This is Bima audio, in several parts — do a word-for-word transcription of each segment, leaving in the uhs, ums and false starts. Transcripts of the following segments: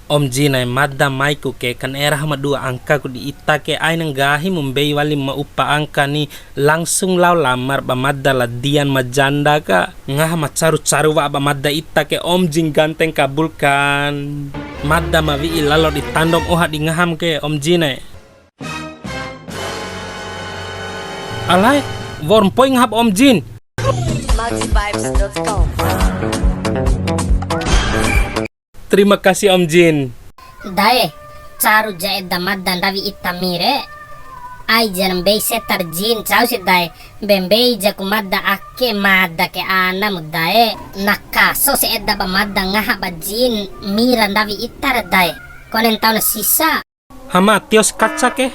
Om Jin e, mada maiku ke kan era ma dua angka ku di ita ke, aina nggahi mu mbei wali ma upa angka ni, langsung lao lamar ba mada la Dian ma janda ka. Ngaha ma caru-caru wa'a ba mada ita ke, Om Jin ganteng kabulkan. Mada ma wi'i lalo di tandom oha di ngaham ke, Om Jin e. Alai, wa'ur mpoi ngahap Om Jin. Multivibes dot com. Terima kasih Om Jin. Dae, caru ja eda mada ndawi ita mi re. Ai jan mbei setar Jin, cau si dae. Mbe mbei jaku mada ake, mada ke anamu dae. Na kaso si eda ba mada ngaha ba Jin mi ra ndawi ita re dae. Kone ntau na sisa. Hama, tios kaca ke.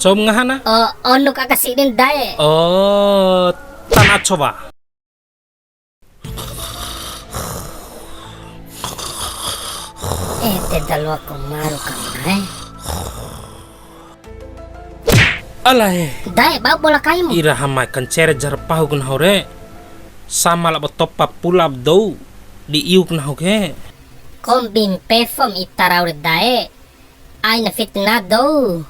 Coum ngahana? Oh, onuk aka sidin dae. Oh, tan acowa. Eh, te dalua ko maru ka mae. Alae. Dae, bau bola kaimu. Ira Hama, kancere jar pahu ku nahu re. Sama labo topa pula dou di iuk nahu ke. Kombi mpefom ita rau re dae. Aina fitnah dou.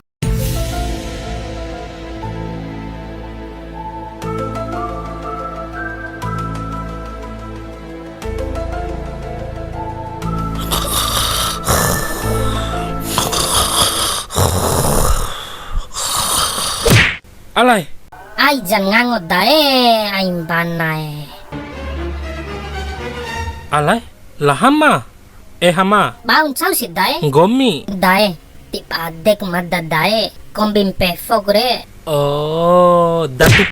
Alai. Ai jan ngango dae, ai mbana e. Alai, la Hama. Eh, Hama. Bau ncau si dae. Nggomi. Dae, ti badek mada dae, kombi mpefok re. Oh, datu